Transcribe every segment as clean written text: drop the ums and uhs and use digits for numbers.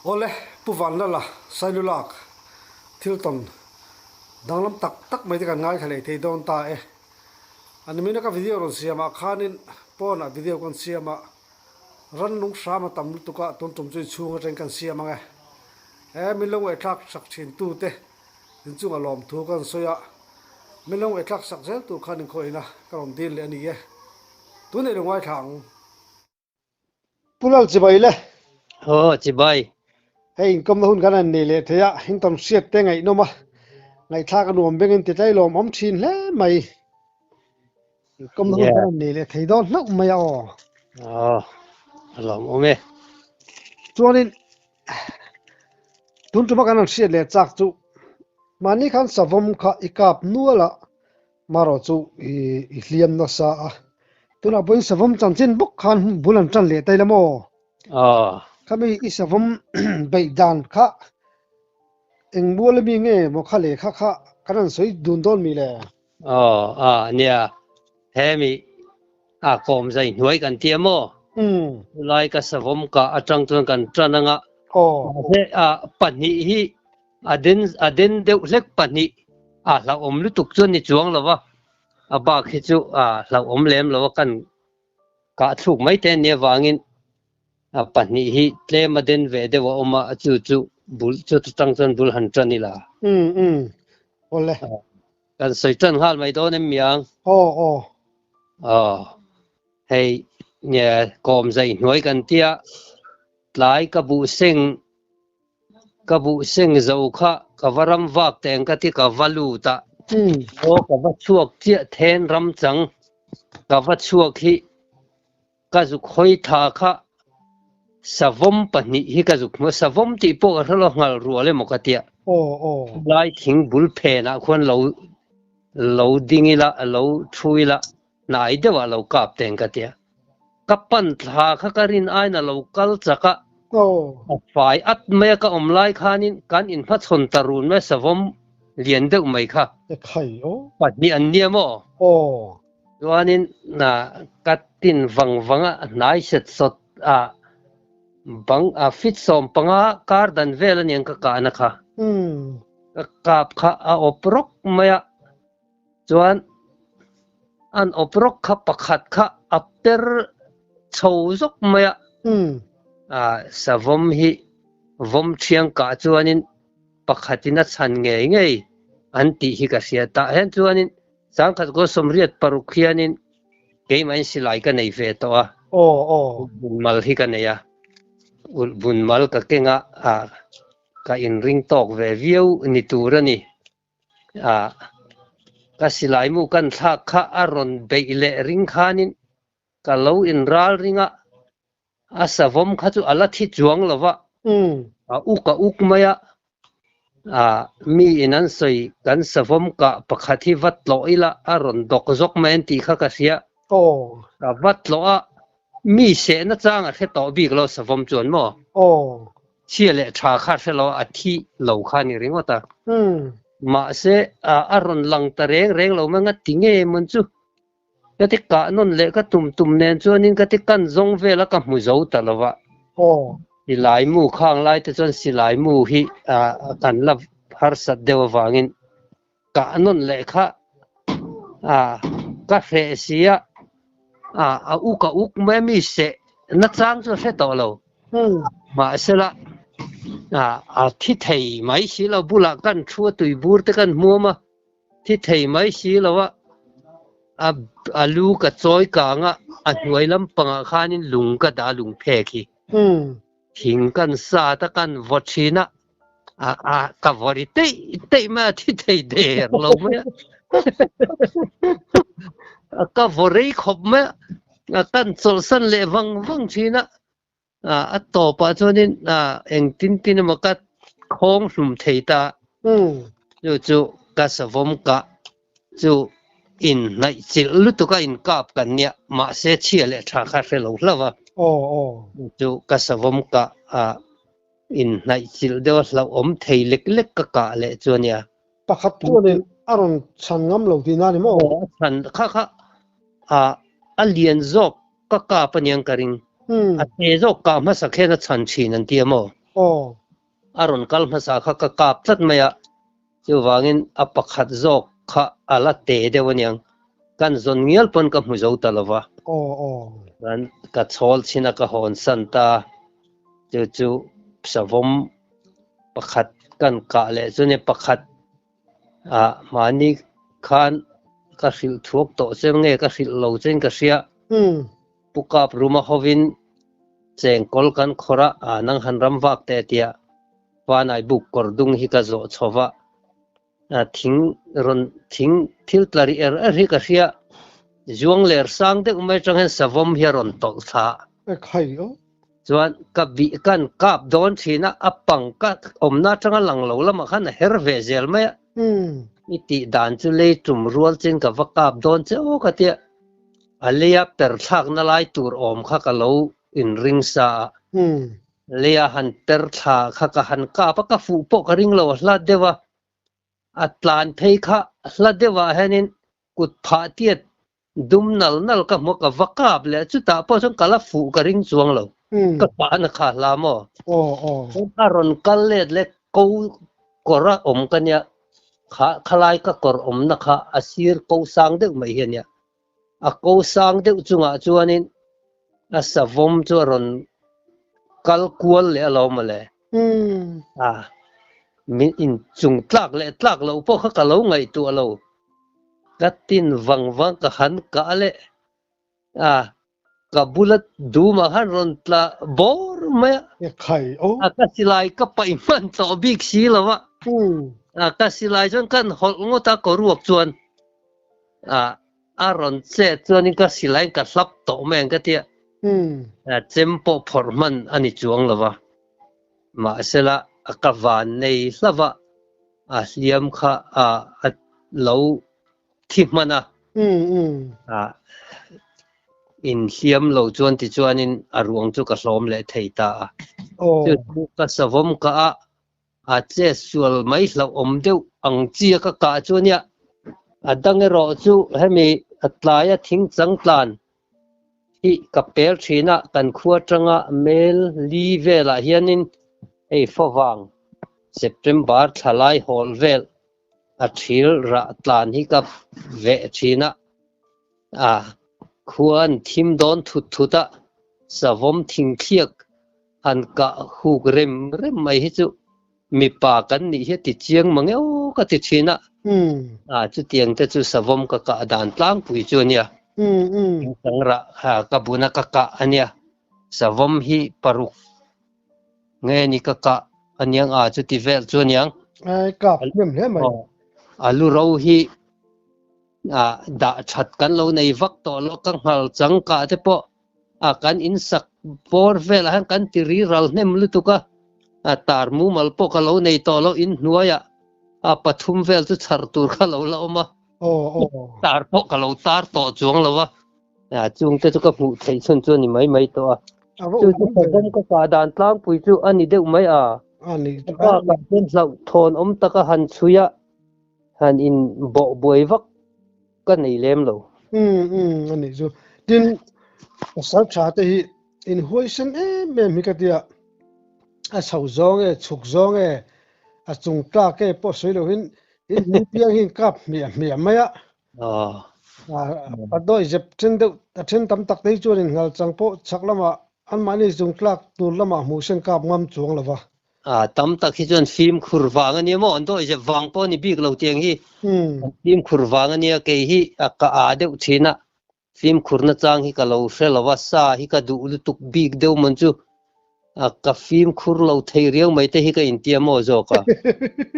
Awle, Pu Vanlala, Sailulak, thil tawn danglam tak tak mai te kan ngaithla leh thei dawn ta e. A nimina ka video rawn siamah khanin pawnah video kan siam a, rannung hram a tam lutuk a, tun tum chu inchhung atangin kan siam ang e. He min lo ngaihthlak sak thintute inchunga lawmthu kan sawi a, min lo ngaihthlak sak zel tur khan inkhawihna ka rawn dil leh a ni e. Tunei lo ngaithla ang. Pu Lal chibai le. Aw chibai. Hei inkawmna hun kan han nei leh thei a, in tam hriat te ngaihnawm a, ngaihthlak a nuam bengin ti tlai lawm awm thin hle mai. Inkawmna hun kan han nei leh thei dawn hlauh mai a aw. Aw, a lawm awm e. Chuanin tun tuma kan han hriat leh chak chu mahni khan savawm kha i kap nual a, Marawh chu i hliam nasa a, tunah pawhin savawm chanchin bawk khan bul an tan leh ta ila maw? Aw. Khami i savawm beih dan kha eng mual ami nge maw kha lehkha kha kan han sawi dun dawn mi le? Aw, a nia, hemi a kawm zai hnuai kan tia maw? Umm. Chulai ka savawm kah atang chuan kan tan anga. Aw. Mahse a pahnih hi A den a den deuh hlek pahnih a hlauhawm lutuk chuan ni chuang lo va, a bak hi chu a hlauhawm lem lo a, kan kah thluk mai te ania vangin a pahnih hi tlem a den ve deuh a awm a, chu chu bul chu tang chuan bul han tan ila. Umm umm awle. Kan sawi tan nghal mai dawn em miang? Aw aw. Aw hei nge kawm zai hnuai kan tia tlai ka buh seng Ka buh seng zo kha ka va ram vak teng ka ti ka va lut a. Aw ka va chhuak chiah then ram chang ka va chhuak hi ka zuk hawi tha kha savawm pahnih hi ka zuk hmu a, savawm tih pawh ka hre lo nghal rual emaw ka tia. Lai thing bul phenah khuan lo lo ding ila lo thu ila hnai deuhah lo kap teng ka tia. Ka pan thla kha ka rin aiin a lo kal chak a, a fai at mai a ka awm lai khanin kan inhmachhawn ta run mai a savawm lian deuh mai kha. Pahnih an nia maw? Chuanin ka tin vang vang a, hnai set sawt a bang a fit 15 kar dan vel aniang ka kahna kha. Ka kap kha a awp rawk mai a. Chuan an awp rawk kha pakhat kha a per chho zawk mai a. Savawm hi vawm thiang kah chuanin pakhatin a chhan ngei ngei an tih hi ka hria. Tah hian chuanin 1986 hianin keimahin silai ka nei ve tawh a. Ulhbun mal hi ka nei a. Ulhbun mal ka keng a, ka inring tawk ve viau ni tur a ni. Ah, ka silai mu kan thlak kha a rawn beih leh ring khanin ka lo inral ring a, a savawm kha chu a la thi chuang lo va, a uk a uk mai a, ah, mi in an sawi kan savawm kah pakhat hi va tlawh ila a rawn dawk zawk mai an tih kha ka hria. Ka va tlawh a, mi sehna chang a hre tawh bik lo savawm chuan maw? Chhia leh tha kha hre lo a thi lo kha ni ringawt a. Mahse a rawn lang ta reng reng lo mai nga ti nge mawn chu ka ti kah nawn leh ka tum tum nen chuanin ka ti kan zawng vel a ka hmu zo ta lo va. Silai mu khang lai te chuan silai mu hi kan la harsat deuh avangin kah nawn leh kha ka hreh si a, a uk a uk mai a mi seh nachang chu a hre tawh lo. Mahsela a thi thei mai si lo bulah kan thu a tui bur te kan hmuam a, thi thei mai si lo a, a lu ka chawi kang a, a hnuai lampangah khanin lung ka dah a lung phek hi. Thing kan sat a kan vaw thin a, a a ka vaw ri teih teih mai a thi thei der lo mai a a ka vaw rei khawp mai a kan chawlhsan leh vang vang thin a a a tawpah chuanin a engtin tin emaw ka khawng hlum thei ta chu chu ka savawm kah chu inhnaih chilh lutuk a inkap kan nia mahse chhia leh tha kha hre lo hlauh a chu ka savawm kah a Inhnaih chilh deuh a hlauhawm thei lek lek ka kah leh chu a nia. Pakhat chuanin a rawn chhan ngam lo tihna a ni maw? Aw, a chhan kha kha a a lian zawk ka kap aniang ka ring. A te zawk kah hmasak hian a chhan thin an ti a maw? Aw. A rawn kal hmasa kha ka kap tlat mai a, chuvangin a pakhat zawk kha a la te deuh aniang, kan zawn ngial pawn ka hmu zo ta lo va. Aw aw. Chuan ka chhawl chin a ka hawn san ta, chu chu savawm pakhat kan kah leh chu nia pakhat ah mahni khan ka hrilh thuak tawh che nge ka hrilh lo che in ka hria. Pu Kap Ruma hovin chengkawl kan khawr a, ah nang han ram vak teh tia Vanai buk kawr dung hi ka zawh chho va, thing rawn thing thil tla ri er er hi ka hria, zuang ler sang deuh mai atang hian savawm hi a rawn tawlh thla a. Chuan ka bih kan kap dawn thin a, a pang ka awmna atanga lang lo lamah khan a her ve zel mai a, i tih dan chu lei tum rual chin ka va kap dawn che aw ka tia. A leia per thlakna lai tur awm kha ka lo inring sa a, leia han per thla kha ka han kap a, ka fuh pawh ka ring lo a hla deuh a, a tlan phei kha hla deuhah hianin kut phah tiat dum nal nal ka hmu a, ka va kap leh a, chutah pawh chuan ka la fuh ka ring chuang lo, ka kahna kha a hla maw? A rawn kal let leh ko kawr a awm ka nia, kha khalai ka kawr awmna kha a sir ko sang deuh mai hi a nia. A ko sang deuh chungah chuanin a savawm chu a rawn kal kual leh alawm mawle. A, min inchung tlak leh tlak loh pawh kha ka lo ngaihtuah lo. Ka tin vang vang ka han kah leh a, ka bula dumah khan rawn tla bawr mai a. E khai o. A ka silai ka paih hman tawh bik si lo a. A ka silai chuan kan hawlh ngawt a kaw ruak chuan a a rawn chet chuanin ka silaiin ka hlap tawh mai ang ka tia. A chem pawh phawrh hman a ni chuang lo va. Mahsela a ka van nei hlauh a, a hliam kha a a lo thi hman a. A inhliam lo chuan tichuanin a ruang chu ka hlawm leh thei ta a. Chu chu ka savawm kah a, a che sual mai hlauhawm deuh ang chi a ka kah chu ania. A dang erawh chu hemi a tlaia thing chang tlan hi ka pel thin a, kan khua atanga mel li velah hianin hei favang September thla lai hawl vel a thil rah tlan hi ka veh thin a, a khua an thim dawn thut thut a, savawm thingthliak han kah huk rem rem mai hi chu mipa kan nih hi a ti chiang mang eo ka ti thin a, a chutiang te chu savawm ka kah dan tlangpui chu a nia, thingtang rah ka buna ka kah a nia, savawm hi paruk Nge ni ka kah aniang a chuti vel chu aniang. Ai kap hnem hle mai. A lu ro hi a dah that kan lo nei vak tawh lo ka nghal chang kah te pawh a kan in sak bawr velah hian kan ti ri ral hnem lutuk a a tar mumal pawh ka lo nei tawh lo in hnuaiah a pathum vel chu chhar tur kha lo la awm a tar pawh ka lo tar tawh chuang lo a. A chungte chu ka hmuh theih chhun chu a ni mai mai tawh a. Chu chu savawm ka kah dan tlangpui chu a ni deuh mai a. A bakah chuan hlauhthawn awm taka han chhui a, han in bawh buai vak ka nei lem lo. Umm umm a nih chu. Tin, pasal tha te hi in huaisen em em hi ka tia. A chho zawng e, chhuk zawng e, a chung tlak e pawh sawi lohin in hming piang hi in kap hmiah hmiah mai a. A dawi zep then deuh a then tam tak te hi chuan inghal chang pawh chhak lamah anmahni chung tlak tur lamah hmuh sen kap ngam chuang lo va. A tam tak hi chuan fimkhur vang a nia maw, an dawi zep vang pawh a ni bik lo tiang hi. An fimkhur vang a nia, kei hi a ka aa deuh thin a, Fimkhurna chang hi ka lo hre lo a, sa hi ka duh lutuk bik deuh mawn chu a ka fimkhur lo thei riau mai te hi ka intia maw zawk a.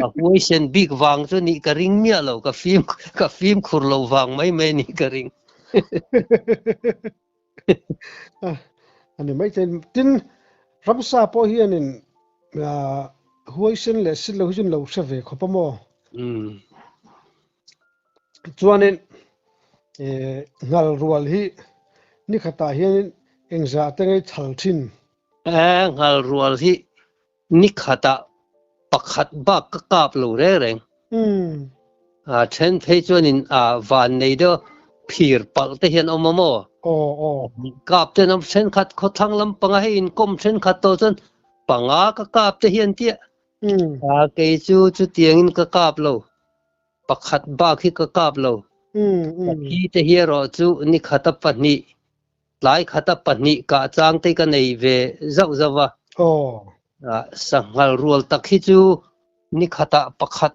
A huaisen bik vang chu nih ka ring miah lo, ka fim ka fimkhur lo vang mai mai nih ka ring. A ni mai thei. Tin, ramsa pawh hianin huaisen leh sit lo hi chu an lo hre ve khawp a maw? Chuanin nghal rual hi ni khatah hianin engzah te ngei chhal thin? Nghal rual hi ni khatah pakhat bak ka kap lo reng reng. A then phei chuanin van nei deuh phir palh te hian awm a maw? Kap ten awm thenkhat khawthlang lampanga hei inkawm thenkhat tawh chuan. Panga ka kap te hi an tia. A kei chu chutiangin ka kap lo. Pakhat bak hi ka kap lo. Sakhi te hi erawh chu ni khata pahnih, tlai khata pahnih kah chang te ka nei ve zauh zauh a. Sanghal rual tak hi chu ni khatah pakhat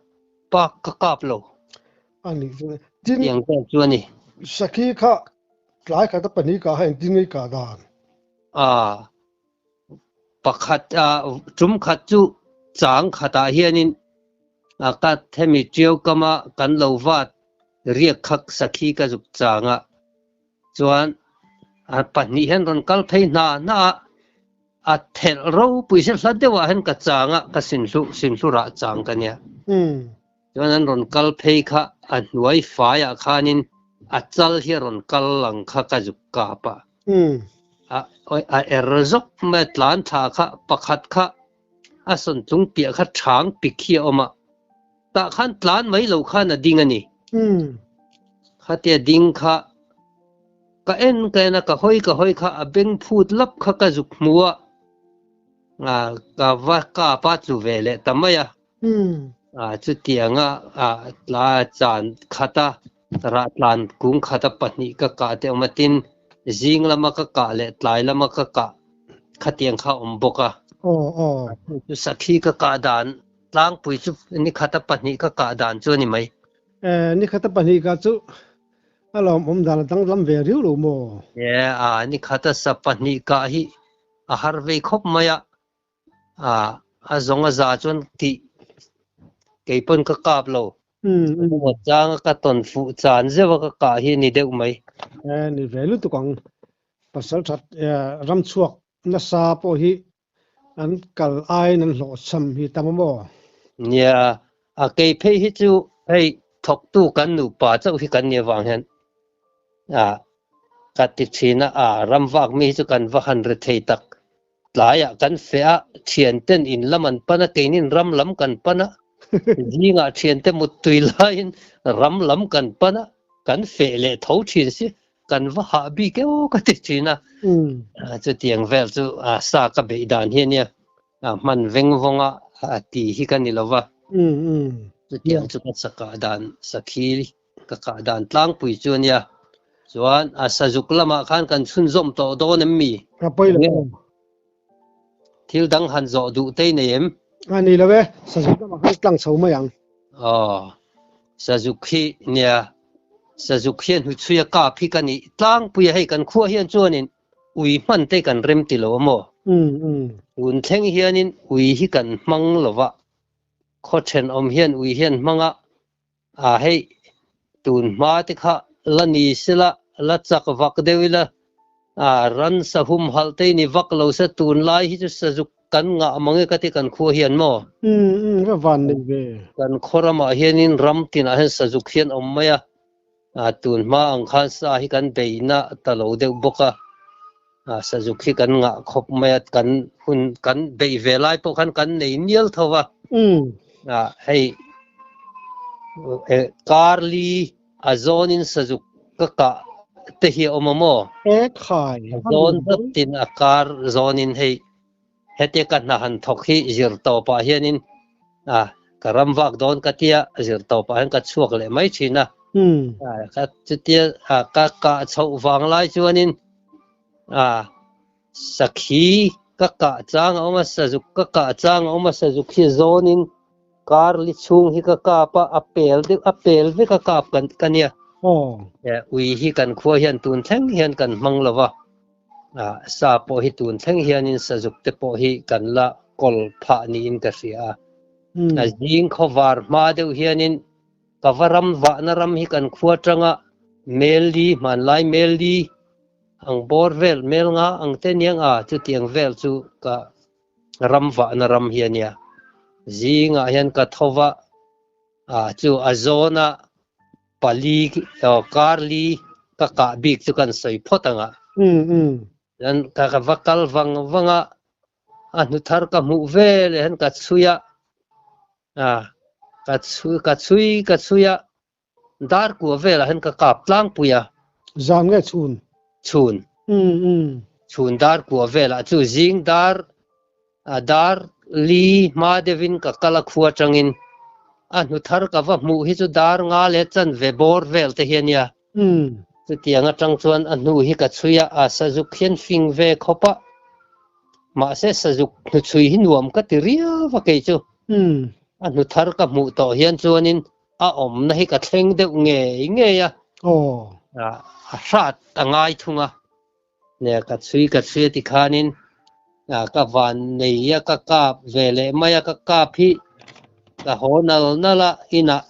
bak ka kap lo. Tiang vel chu a ni. Sakhi kha tlai khata pahnih kah kha engtin nge i kah dan? A. Pakhat tum khat chu chang khatah hianin ka hemi ṭiau kama kan lo vat riak khak sakhi ka zuk chang a, chuan pahnih hian rawn kal phei hna hna a, a thelh ropui se hla deuhah hian ka chang a, ka sinhlu sinhlurah chang ka nia. Chuan an rawn kal phei kha a hnuai faiah khanin a chal hi a rawn kal ang kha ka zuk kap a. A a er zawk mai a tlan thla kha pakhat kha a sawn chung piah kha thang pik hi a awm a. Tah khan tlan mai lo khan a ding a ni. Khatia ding kha ka en ka en a ka hawi ka hawi kha a beng phut lap kha ka zuk hmu a. Ka va kap a tlu ve leh ta mai a. Chutianga tla chan khata rah tlan kung khata pahnih ka kah te awm a, tin zing lama ka kah leh tlai lama ka kah khatiang kha awm bawk a. Chu sakhi ka kah dan tlangpui chu ni khata pahnih ka kah dan chu a ni mai. Ni khata pahnih kah chu a lawmawm dan a danglam ve riau lo maw? Ni khata sa pahnih kah hi a har vei khawp mai a. A zawng a za chuan tih kei pawn ka kap lo. Engemaw changa ka tawn fuh chan zeuh a ka kah hi a ni deuh mai. Ni ve lutuk ang. Pasal that ram chhuak nasa pawh hi an kal aiin an hlawhchham hi tam a maw? Nia, a kei phei hi chu hei thawktu kan nupa chauh hi kan nih avang hian ka ti thin a, ram vak mi hi chu kan va han ri thei tak. Tlaiah kan feh a, thianten in lam an pan a, keinin ram lam kan pan a. Zingah thiante muttui laiin ram lam kan pan a, kan feh leh tho thin si, kan va hah bik eo ka ti thin a. Chutiang vel chu sa ka beih dan hi a nia, hman veng vawnga ti hi ka ni lo va. Chutiang chu ka sakah dan sakhi Ka kah dan tlangpui chu a nia. Chuan a sazuk lamah khan kan chhunzawm tawh dawn em mi? Ka pawi lo aw. Thil dang han zawh duh te nei em? A ni lo e, sazuk lamah khan tlang chho mai ang. Aw, sazuk hi nia, sazuk hian hnuchhuia kap hi ka nih tlangpui a, hei kan khua hian chuanin ui hman te kan rem ti lo a maw? Tun thleng hianin ui hi kan hmang lo va, khaw thenawm hian ui hian hmang a, A hei, tun hma te kha la ni sela, la chak vak deuh ila, a ransa humhalh te ni vak lo se tunlai hi chu sazuk kan ngah mang e ka ti kan khua hian maw? Umm umm ka van nei ve. Kan khaw ramah hianin ram tinah hian sazuk hian awm mai a, a tun hma ang khan sa hi kan beihna ta lo deuh bawk a, a sazuk hi kan ngah khawp mai a, kan hun kan beih ve lai pawh khan kan nei nial tho va. Umm. A hei karli a zawnin sazuk ka kah te hi a awm a maw? E khai. A zawn zatin a kar zawnin hei hetia ka hna han thawk hi zir tawpah hianin a ka ram vak dawn ka tia zir tawpah hian ka chhuak leh mai thin a. Ka chutia ka kah chhoh vang lai chuanin a Sakhi ka kah chang a awm a, sazuk ka kah chang a awm a, sazuk hi zawnin kar li chhung hi ka kap a, a pel deuh a pel vek a kap kan ka nia. Ui hi kan khua hian tun thleng hian kan hmang lo va, sa pawh hi tun thleng hianin sazuk te pawh hi kan la kawl phah niin ka hria a. A zing khawvar hma deuh hianin ka va ram vahna ram hi kan khua tanga Mel-li hmanlai Mel-li Ang bawr vel mel nga ang te niang a, chutiang vel chu ka ram vahna ram hi a nia. Zingah hian ka tho va, a chu a zawna pali kar li ka kah bik chu kan sawi phawt ang a. Chuan ka va kal vang vang a, a hnu thar ka hmuh vel eh hian ka chhui a, ka chhui ka chhui ka chhui a, Dar kua velah hian ka kap tlangpui a. Zan nge chhun? Chhun. Chhun dar kua velah chu zing dar A dar li hma deuhin ka kal a khua atangin a hnu thar ka va hmuh hi chu dar nga leh chanve bawr vel te hi a nia. Chutiang atang chuan a hnu hi ka chhui a, a sazuk hian fing ve khawp a. Mahse sazuk hnuchhui hi nuam ka ti riau a kei chu. A hnu thar ka hmuh tawh hian chuanin a awmna hi ka thleng deuh ngei ngei a. A hrat a ngai thung a. Nia ka chhui ka chhui a ti khanin ka van nei a ka kap ve leh mai a ka kap hi ka haw nal nal a inah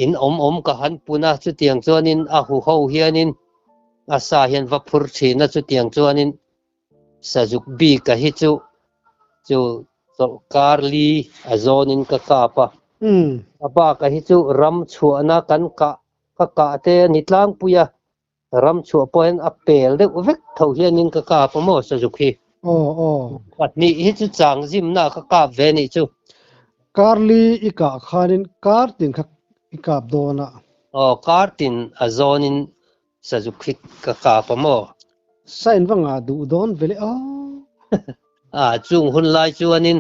in awm awm ka han pun a chutiang chuanin a huho hianin a sa hian va phur thin a chutiang chuanin Sazuk bik a hi chu chu chawlhkar li a zawnin ka kap a. A bak a hi chu ram chhuahna kan kah ka kah te a ni tlangpui a, ram chhuah pawh hian a pel deuh vek tho hianin ka kap a maw Sazuk hi. Pahnih hi chu changzimna ka kap ve nih chu. Kar li i kah khanin kar tin kha i kap dawn a. Aw, kar tin a zawnin Sazuk hi ka kap a maw? Sign va ngah duh dawn ve le aw. A chung hun lai chuanin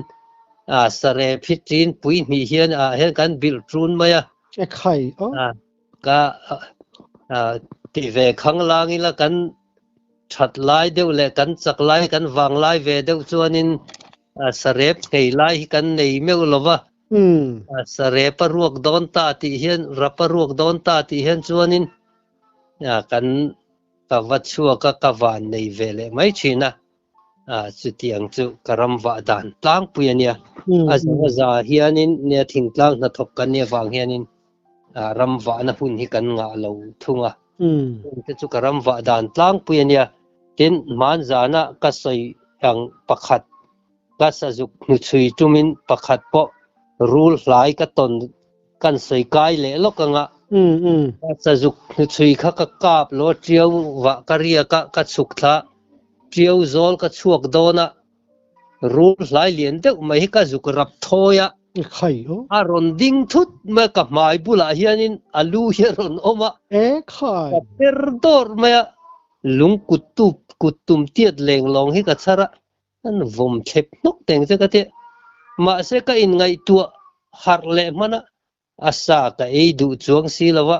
a sarep hi ṭin pui hnih hian ah hian kan bilh ṭun mai a. E khai aw. A ka a ti ve khang lang ila kan ṭhat lai deuh leh kan chak lai kan vang lai ve deuh chuanin a sarep nghei lai hi kan nei meuh lo va. A sarep a ruak dawn ta tih hian rap a ruak dawn ta tih hian chuanin kan ka va chhuak a, ka van nei ve leh mai thin a, chutiang chu ka ram vah dan tlangpui a nia. A za za hianin nia thingtlang hnathawk kan nih avang hianin ram vahna hun hi kan ngah lo thung a. Chungte chu ka ram vah dan tlangpui a nia. Tin, hmanzana ka sawi ang pakhat ka sazuk hnuchhui tumin pakhat pawh rul hlai ka tawn Kan sawi kai leh lawk anga ka sazuk hnuchhui kha ka kap lo a, tiau vah ka riak a, ka chhuk thla tiau zawl ka chhuak dawn a, rul hlai lian deuh mai hi ka zuk rap thawi a, a rawn ding thut mai a, ka hmai bulah hianin a lu hi a rawn awm a, ka per dawrh mai a, lung kut tup kut tum tiat leng lawng hi ka chhar a, An vawm thlep hnawk teng che ka ti. Mahse ka inngaihtuah harh leh hman a, a sa ka ei duh chuang si lo a,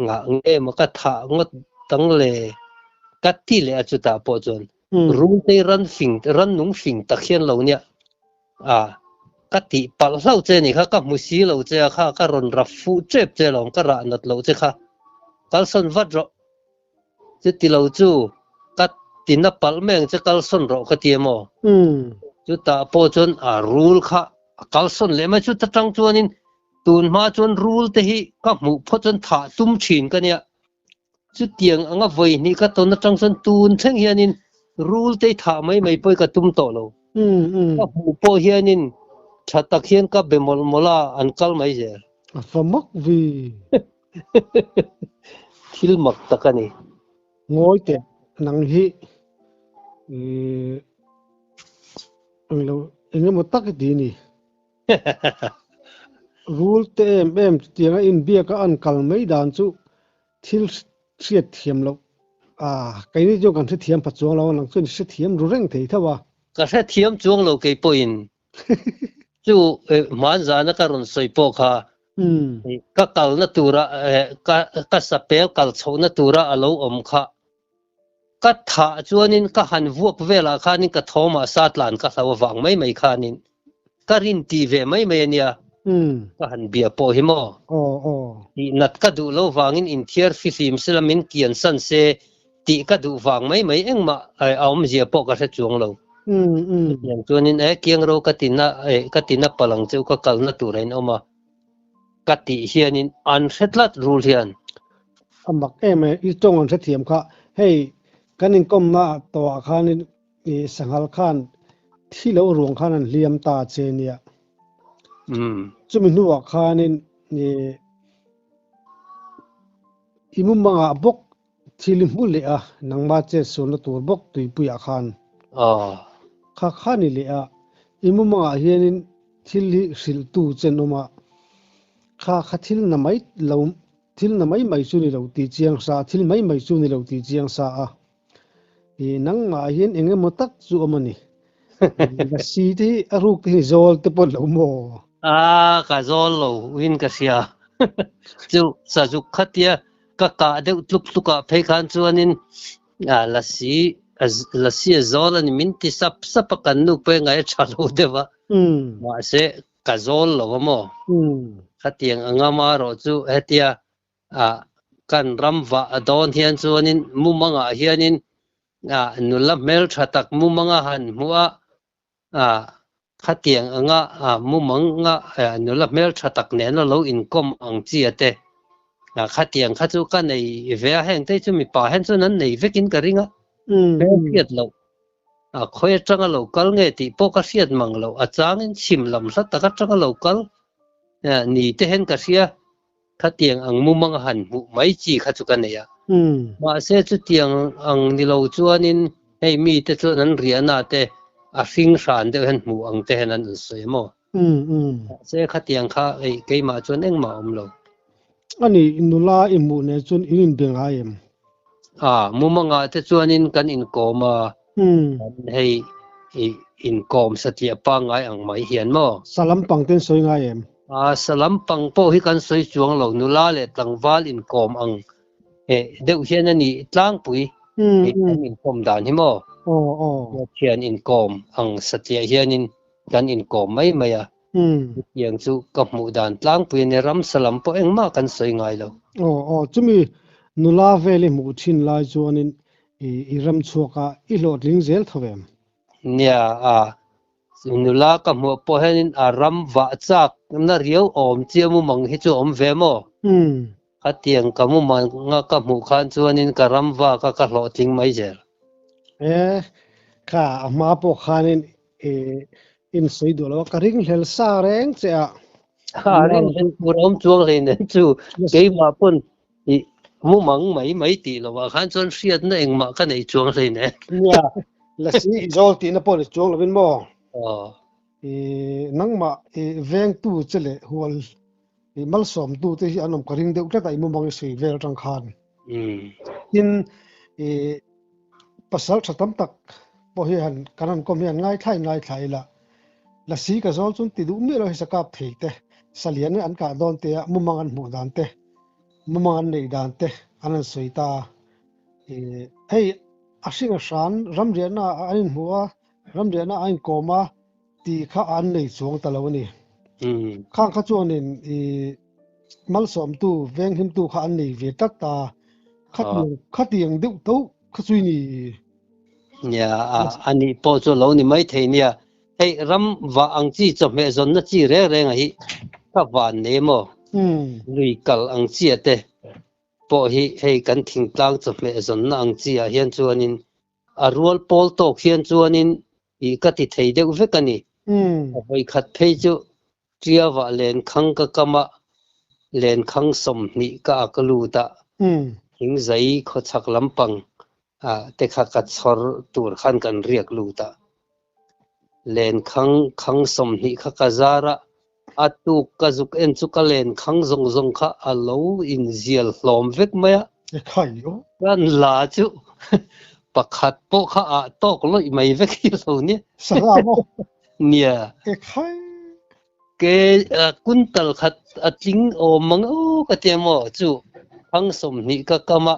ngah nge maw ka thah ngawt dang le ka ti leh a chutah pawh chuan Rungtei ran fing ran nung fing tak hian lo nia a ka tih palh hlauh che ni kha ka hmu si lo che a kha ka rawn rap fuh tep che lawm ka rah nat loh che kha kalsawn vat rawh. Chuti lo chu ka tina palh mai ang che kalsawn rawh ka ti em aw. Chutah pawh chuan a rul kha a kalsawn leh mai chuta tang chuanin tun hma chuan rul te hi ka hmuh phawt chuan thah tum thin ka nia. Chutiang anga vawi hnih ka tawn atang chuan tun thleng hianin rul te hi thah mai mai pawh hi ka tum tawh lo. Ka hmuh pawh hianin tha tak hian ka be mawlh mawlh a an kal mai zel. A fa mak vi. Thil mak tak a ni. Ngawi teh, nang hi englo eng emaw tak i ti ni. Rul te em em chutianga inbiak a an kal mai dan chu thil hriat thiam loh a, keini chuan kan hrethiam pha chuang lo a, nang chuan i hrethiam ru reng thei tho a. Ka hrethiam chuang lo kei pawhin. Chu hmanzana ka rawn sawi pawh kha ka kalna tura ka sapel kal chhohna tura a lo awm kha ka thah chuanin ka han vuak velah khanin ka thawmah sa tlan ka hlau avang mai mai khanin ka rin tih ve mai mai a nia ka han bia pawh hi maw tih nat ka duh lo vangin inthiar fihlim sela min kian san se tih ka duh vang mai mai engmah a awmzia pawh ka hre chuang lo. Chutiang chuanin e kiangro ka tina e ka tina palang cheu ka kalna tur a inawm a ka tih hianin an hre tlat rul hian. A mak em e, i tawng an hrethiam kha. Hei kan inkawmna tawhah khanin i sanghal khan thi loh ruang khan an hliam ta che nia. Chumi hnuah khanin i i mumangah bawk Thil i hmu leh a, nangmah chet sualna tur bawk tuipuiah khan. Kha kha ni leh a, i mumangah hianin thil hi hrilhtu chen awm a, kha kha thil na mai lo, thil na mai mai chu ni lo tih chiang sa, thil mai mai chu ni lo tih chiang sa a. I nangmah hian eng emaw tak chu awm a ni. Lasi te hi a ruk te hi zawl te pawh lo maw? A, ka zawl lo in ka hria. Chu sazuk khatia ka kah deuh tluk tluk ah phei khan chuanin lasi lasi a zawl a ni min ti sap sap a kan nu pawh engai a tha lo deuh a. Mahse ka zawl lo a maw? Khatiang anga marawh chu hetia ah kan ram vah a dawn hian chuanin mumangah hianin ah nula hmeltha tak mumanga han hmuh a, ah khatiang anga ah mumanga nula hmeltha tak nena lo inkawm ang chi a te, ah khatiang kha chu ka nei ve a, heng te chu mipa hian chuan an nei vekin ka ring a, hmel hriat loh ah khawi atanga lo kal nge tih pawh ka hriat mang loh, a changin chhim lam hla tak atanga lo kal ni te hian ka hria. Khatiang ang mumang a han hmuh mai chi kha chu ka nei a. Mahse chutiang ang ni lo chuanin hei mite chuan an riahna te a hring hran deuh hian hmuh ang te hian an insawi a maw? Mahse khatiang kha hei keimah chuan engmah a awm lo. A ni, nula i hmuh nen chuan in inbe ngai em? A, mumangah te chuanin kan inkawm a, kan hei inkawm satliah pangngai ang mai hian maw? Sa lampang te in sawi ngai em? A, sa lampang pawh hi kan sawi chuang lo, nula leh tlangval inkawm ang deuh hian a ni tlangpui kan inkawm dan hi maw? Thian inkawm ang satliah hianin kan inkawm mai mai a. Chutiang chu ka hmuh dan tlangpui a ni, ramsa lam pawh engmah kan sawi ngai lo. Aw aw, chumi nula vel i hmuh thin lai chuanin i ram chhuak a, i hlawhtling zel tho em? Nia, a nula ka hmuh pawh hianin a ram vah chak na riau awm chiah mumang hi chu a awm ve maw? Khatiang ka mumanga ka hmuh khan chuanin ka ram vak a ka hlawhtling mai zel. E, kha a hma pawh khanin i in sawi duh lo a, ka ringhlel sa reng che a. A ringhlel tur a awm chuang hlei nen chu keimah pawn i mumang mai mai tih lovah khan chuan hriatna engmah ka nei chuang hlei nen. Nia, lasi i zawl tihna pawh ni chuang lovin maw? Aw. I nangmah i vengtu che leh hual I malsawmtu te hi an awm ka ring deuh tlat a, i mumang i sawi vel atang khan. Tin, i pasal tha tam tak pawh hi han kan han kawm hi an ngaithla in ngaithla ila, lasi ka zawl chuan ti duh miah lo hi sa kap thei te, salian an kah dawn te a mumang an hmuh dan te, mumang an neih dan te an han sawi ta a. I hei a hring a hran ramriahna ah an inhmu a, ramriahna ah a inkawm a, tih kha an nei chuang ta lo a ni. Khang kha chuanin i malsawmtu, venghimtu kha an nei ve tlat ta. Khatiang khatiang deuh tho kha chu i ni. Nia, a nih pawh chu lo ni mai thei nia. Hei ram vah ang chi chawhmeh zawnna chi reng reng a hi ka van nei maw? Lui kal ang chi a te pawh hi hei kan thingtlang chawhmeh zawnna ang chi ah hian chuanin A rual pawl tawk hian chuanin ih ka ti thei deuh vek a ni. A vawikhat phei chu Ṭiavah lenkhang ka kam a, lenkhang 20 ka ak lut a, thingzai khawchhak lampang te kha ka chhawr tur khan kan riak lut a. Lenkhang khang 20 kha ka zar a, a tuk ka zuk en chu ka lenkhang zawng zawng kha a lo inzial hlawm vek mai a. Kan la chu pakhat pawh kha ah tawk lawih mai vek hi lo nia. Sangha maw? Nia. Ke kuntal khat a tling awm mang aw ka tia maw chu khang 20 ka kam a,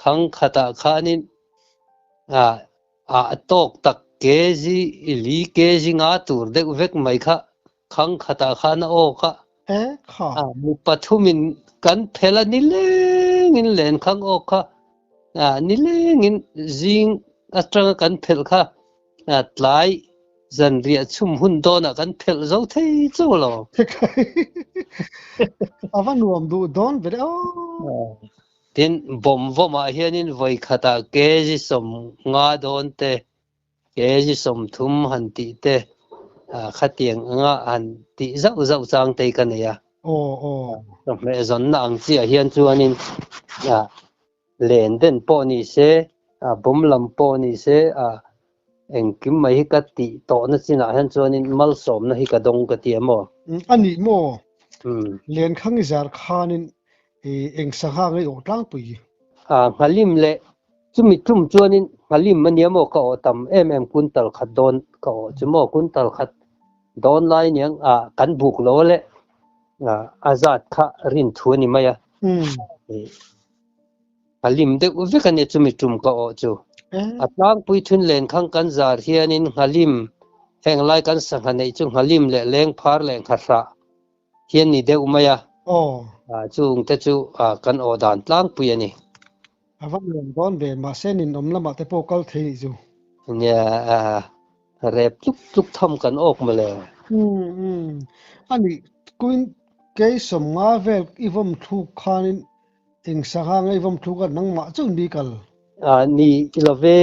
khang khatah khanin ah Ah tawk tak kg li kg nga tur deuh vek mai kha khang khatah khan a awk a. E kha. Ah mi pathumin kan phel a nilengin len khang awk kha ah nilengin zing atanga kan phelh kha ah tlai zanriah chhum hun dawnah kan phelh zo thei chauh lo. A va nuam duh dawn ve le aw. Tin, bawm vawmah hianin vawi khatah kg 50 dawn te, kg 30 han tih te, khatiang anga han tih zauh zauh chang te hi ka nei a. Chawhmeh zawnna ang chiah hian chuanin len den pawh ni se, bawm lam pawh ni se, engkim mai hi ka tih tawhna chinah hian chuanin malsawmna hi ka dawng ka ti a maw? A nih maw? Lenkhang i zar khanin I eng sangha ngei awh tlangpui? Nghalim leh Chumi tum chuanin nghalim a nia maw ka awh tam em em kuntal khat dawn ka awh chu maw kuntal khat dawn lai aniang ah kan buk lo a le a zat kha rin thu a ni mai a. Nghalim deuh vek a nia chumi tum ka awh chu. A tlangpui thun len khang kan zar hianin nghalim heng lai kan sangha neih chu nghalim leh lengphar leh nghahrah hian ni deuh mai a. Chung te chu kan awh dan tlangpui a ni. A va nuam dawn ve, mahse ninawm lamah te pawh kal thei nih chu. Nia, rep tluk tluk tham kan awk mawle. Umm umm, a nih kuin kei sawmnga vel i vawm thluk khanin eng sangha nge i vawm thluk a nangmah chu mi kal? Ni love,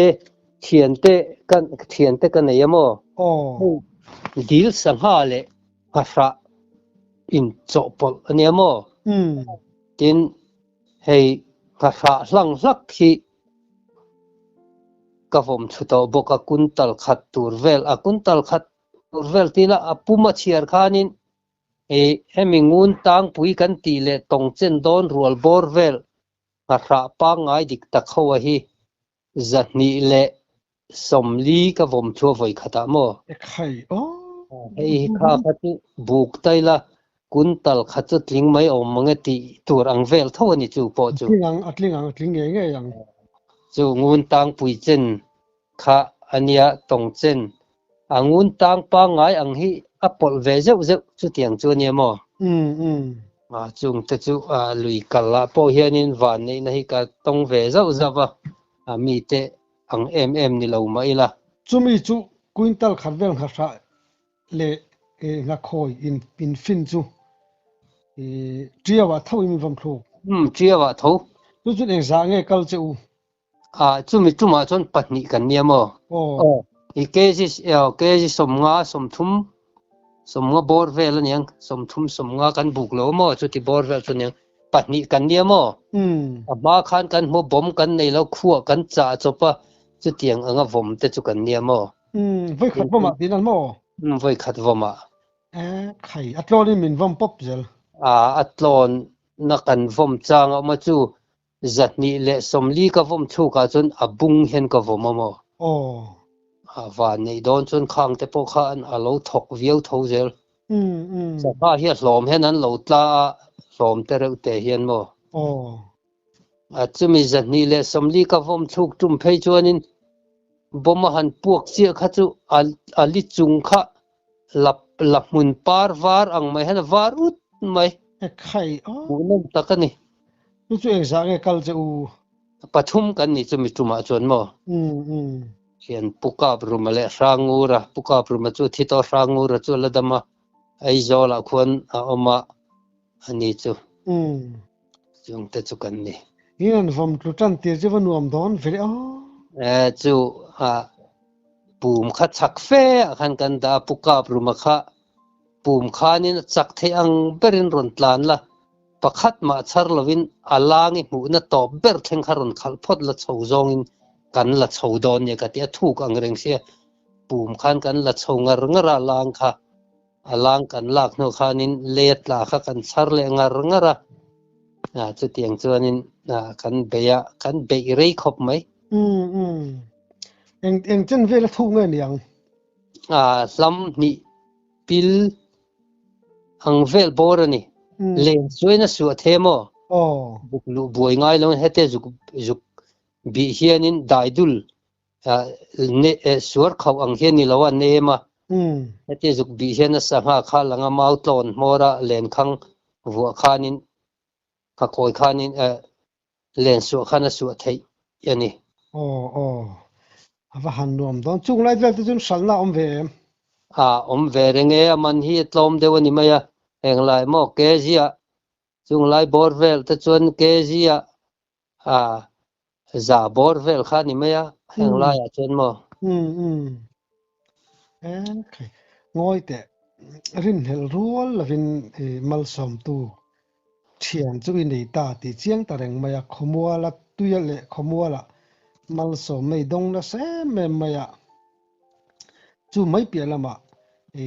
thiante kan thiante ka nei a maw? Aw. Dil sangha leh nghahrah inchawhpawlh a nia maw? Tin, hei nghahrah hlang hlak hi ka vawm chhu tawh bawk a, kuntal khat tur vel, a kuntal khat tur vel tila a pum a chhiar khanin ih hemi ngun tangpui kan tih leh tawng chen dawn rual bawr vel nghahrah pangngai dik tak ho a hi 240 ka vawm chu a vawi khatah maw? Ekhai aw. Hei hi kha kha chu buk ta ila kuntal kha chu tling mai awm mang e tih tur ang vel tho a ni chu pawh chu. A tling ang, a tling ang, a tling ngei ngei ang. Chu ngun tangpui chen kha a nia tawng chen. A ngun tang pangngai ang hi a pawlh ve zeuh zeuh chutiang chu a nia maw? Umm umm. Chung te chu lui kal ah pawh hianin van neihna hi ka tawng ve zauh zauh a, a mite ang em em ni lo mah ila. Chumi chu quintal khat vel nghahrah leh nghakhawi in fin chu Ṭiau ah tho in vawm thluk. Umm Ṭiau ah tho. Chu chu engzah nge kal che u? Chumi tumah chuan pahnih kan nia maw? Aw. I kg kg 50 30 50 bawr vel aniang 30 50 kan buk lo maw chuti bawr vel chu aniang pahnih kan nia maw? A hma khan kan hmu bawm kan nei lo khuah kan chah chawp a chutiang anga vawm te chu kan nia maw? Vawikhat vawmah tiin an maw? Vawikhat vawmah. Khai a tlawn in min vawm pawp zel. A tlawn na kan vawm chang a awm a chu 240 ka vawm chhukah chuan a bung hian ka vawm a maw? Aw. A van neih dawn chuan khang te pawh kha a lo thawk viau tho zel. Sangha hi a hlawm hian an lo tla a, hlawm te reuh te hian maw? Aw. A chumi 240 ka vawm chhuk tum phei chuanin bomb a han puak chiah kha chu a li chung kha la la hmun par var ang mai hian a var ut mai. Ekhai aw. Hmuhnawm tak a ni. Chu chu engzah nge kal che u? Pathum kan ni chu mi tumah chuan maw? Hian Pu Kapruma leh Hrangura, Pu Kapruma chu thi tawh Hrangura chu a la dam a, Aizawlah khuan a awm a, a ni chu. Chungte chu kan ni. In an vawm tlu tan tir chu va nuam dawn ve aw. Chu pum kha chak fe ah khan kan dah a, Pu Kapruma kha pum khanin a chak theih ang berin rawn tlan la, pakhat mah chhar lovin a lang i hmuhna tawp ber thleng kha rawn khalh phawt la chho zawngin kan la chho dawn nia ka ti a, thuk ang reng sia pum khan kan la chho ngar ngar a, lang kha a lang kan lak hnu khanin lei a tla kha kan chhar leh ngar ngar a, chutiang chuanin kan bei a, kan beih rei khawp mai. Umm umm. Eng eng chen vel a thuk nge niang? Hlam hnih pil ang vel bawr a ni. Len chuain a suah the maw? Buk luh buai ngai lo hete zuk zuk bih hianin daidul suar khauh ang hian ni lo a nem a. Hete zuk bih hian a sangha kha langa mau tlawn hmawr a len khang vuah khanin kha kawi khanin len suah khan a suah theih a ni. Aw aw a va han nuam dawn. Chung lai vel te chuan hralhna a awm ve em? A awm ve reng e, a man hi a tlawm deuh a ni mai a, englai maw kg ah chung lai bawr vel te chuan kg ah a za bawr vel kha a ni mai a, heng laiah chuan maw. Umm umm Ngawi teh rinhlelh rual lovin malsawmtu Thian chu i nei ta tih chiang ta reng mai a, khawmuala tuia leh khawmuala malsawm nei dawng nasa em em mai a. Chu mai piah lamah i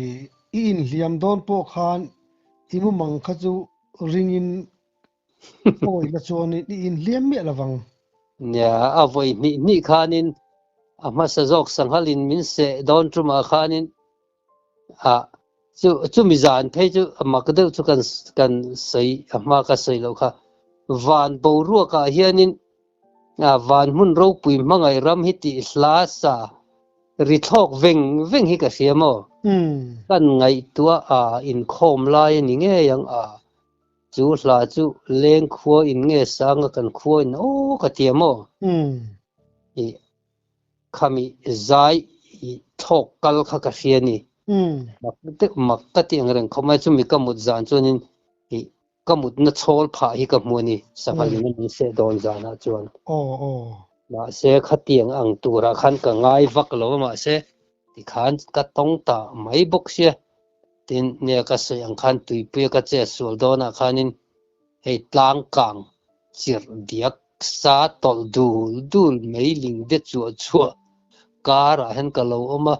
inhliam dawn pawh khan i mumang kha chu ringin awi la chuanin i inhliam miah lovang. Nia, a vawi hnih hnih khanin a hmasa zawk sanghalin min seh dawn tumah khanin a chu chumi zan phei chu a mak deuh chu kan kan sawi a hma ka sawi loh kha. Van boruakah hianin a van hmun ropui hmangaih ram hi tih hla sa ri thlawk veng veng hi ka hria maw? Kan ngaihtuah a inkhawm lai a ni ngei ang a. Chu hla chu leng khua in nge sanga kan khua in aw ka ti a maw? I khami zai i thlawk kal kha ka hria ni. Mak deuh mak ka ti ang reng khawp mai chumi ka mut zan chuanin i ka mutna chhawl phah hi ka hmu a ni sanghal in a min seh dawn zanah chuan. Mahse khatiang ang turah khan ka ngai vak lo a mahse tikhan ka tawng ta mai bawk sia. Tin, nia ka sawi ang khan tuipuia ka che sual dawnah khanin hei tlang kang chirh diak sa tawlh dul dul mei ling de chuah chuah karah hian ka lo awm a,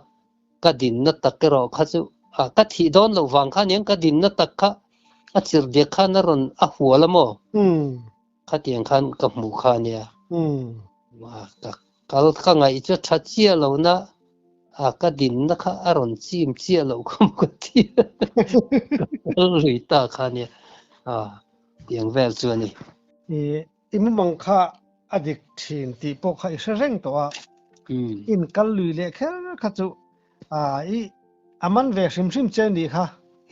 ka dinna tak erawh kha chu ah ka thih dawn loh vang kha aniang ka dinna tak kha a chirh diak khan a rawn a hual a maw? Khatiang khan ka hmuh kha ania. Ka kal ka ngaih chu tha chiah lo na a ka dinna kha a rawn chim chiah loh kha maw ka ti a. Ka kal lui ta kha ania. A tiang vel chu a ni. I mumang kha a dik thin tih pawh kha i hre reng tawh a. In kal lui leh kher kha chu i a man ve hrim hrim che nih kha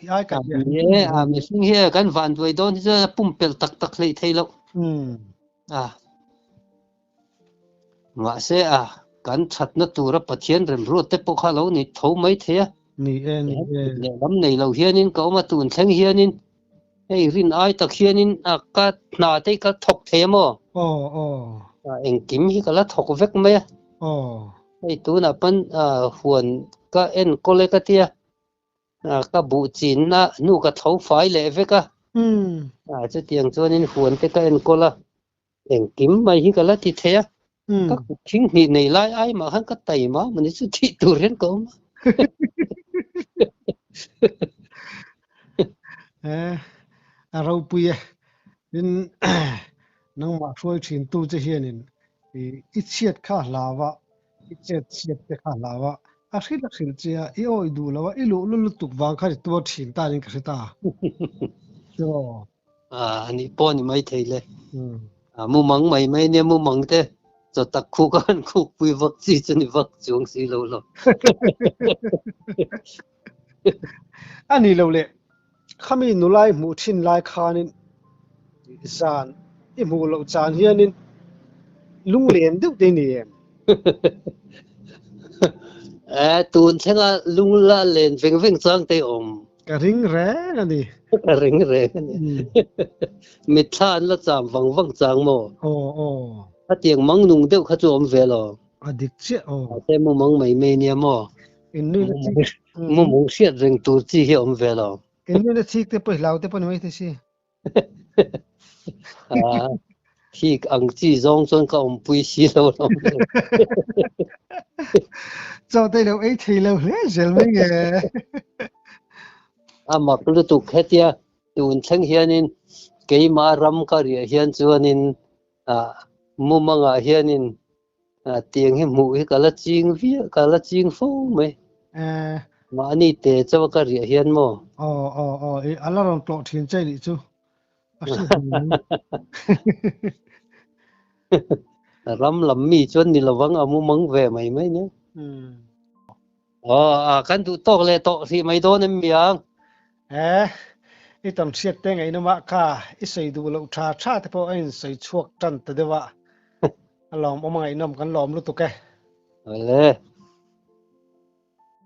i ai ka hria hrim hrim. A mihring hi kan van duai dawn hi chuan a pumpelh tak tak hleih thei loh. A mahse a kan thatna tura Pathian remruat te pawh kha lo ni tho mai thei a. Ni e, ni e. Lehlam nei lo hianin ka awm a tun thleng hianin hei rin ai tak hianin a ka hna te hi ka thawk thei a maw? Aw, aw. Engkim hi ka la thawk vek mai a. Aw. Hei tunah pawn huan ka enkawl e ka tia, ka buh chinna hnu ka tho fai leh vek a. Chutiang chuanin huan te ka enkawl a, engkim mai hi ka la ti thei a. Ka kut thing hnih nei lai ai mah khan ka taima mawni chu thih tur hian ka awm a. A ropui e. Tin nangmah hruai thin tu che hianin i chhiat kha hlau a, i chet chhiat te kha hlau a, a hrilh a hrilh che a, i awih duh lo a, i luh lul lutuk vang khan i tuar thin ta niin ka hre ta. Tiraw? A nih pawh a ni maithei le. A mumang mai mai nia mumang te chaw tak khuk a han khuk pui vak chi chu ni vak chuang si lo lo. A ni lo le, khami nulai hmuh thin lai khanin zan i hmuh loh chan hianin lunglen deuh te ni em? E, tun thlenga lung la len veng veng chang te awm. Ka ring reng a ni. Ka ring reng a ni. Mitthla an la cham vang vang chang maw? Aw, aw. Khatiang mang nung deuh kha chu awm ve lo. A dik chiah aw. Mahse mumang mai mai nia maw? Innuina chik. Mumang hriat reng tur chi hi awm ve lo. Innuina chik te pawh i hlau te pawh ni mai thei si. Thik ang chi zawng chuan ka awmpui si lo lo. Chaw te lo ei thei lo hle zel mai nge. A mak lutuk hetia tun thleng hianin keimah ram ka riah hian chuanin mumangah hianin tiang hi hmuh hi ka la ching viau ka la ching fo mai. Mahni te chauh a ka riah hian maw? Aw aw aw i a la rawn tlawh thin che nih chu a hriat hmel mai. Ram lam mi chuan ni lovang a mumang ve mai mai nia. Aw a kan duh tawk leh tawh hrih mai dawn em miang? Eh, i tam hriat te ngaihnawm ah kha i sawi duh loh tha tha te pawh a insawi chhuak tan ta deuh a. A lawmawm a ngaihnawm kan lawm lutuk e. Awle.